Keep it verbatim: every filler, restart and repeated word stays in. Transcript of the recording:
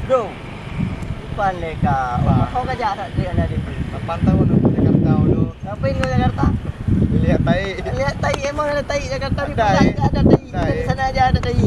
Bro, ipan lé ka. Apa? Kau ka jak tak trik anak dia tu? Lapan tahun aku Jakarta dulu. Ngapain kau Jakarta? Lihat tai. Lihat tai, emang ada tai Jakarta ni. Ada, Ada, eh. ada tai. Ada, Di eh. Sana aja ada tai.